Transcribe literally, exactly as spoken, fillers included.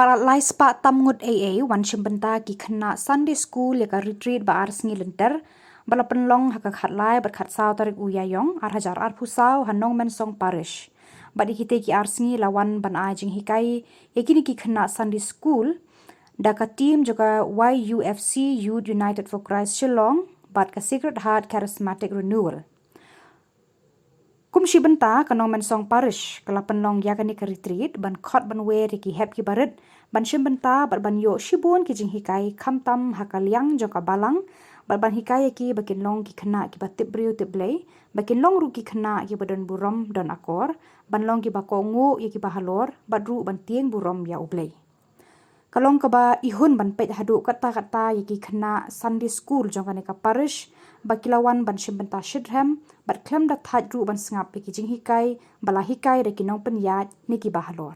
Palat lai spah tam ngut eiei wan shim bynta ki khynnah Sunday School ïa ka retreat ba ar sngi lynter, ba la pynlong ha ka khatlai bad khatsaw tarik u Ïaiong, ar hajar arphew saw ha Nongmensong Parish. Bad ïa kitei ki ar sngi la wan ban ai jinghikai ïa kine ki khynnah Sunday School da ka team jong ka Y U F C, Youth United for Christ Shillong, bad ka Sacred Heart Charismatic Renewal. Kum shi bynta, ka Nongmensong Parish ka la pynlong ïa kane ka retreat ban khot ban wer ïa ki hep ki barit, ban shim bynta bad ban ïoh shibun ki jinghikai, khamtam ha ka liang jong ka balang, bad ban hikai ïa ki ba kin long ki khynnah kiba tip briew tip Blei, ba kin long ruh ki khynnah kiba don burom don akor, ban long kiba kohnguh ïa kiba halor, bad ruh ban tieng burom ïa U Blei. Ka long kaba ihun ban peit haduh katta katta ïa ki khynnah Sunday School jong kane ka parish, ba ki la wan ban shim bynta shitrhem, bad khlem da thait ruh ban sngap ïa ki jinghikai ba la hikai da ki nongpynïaid ne kiba halor.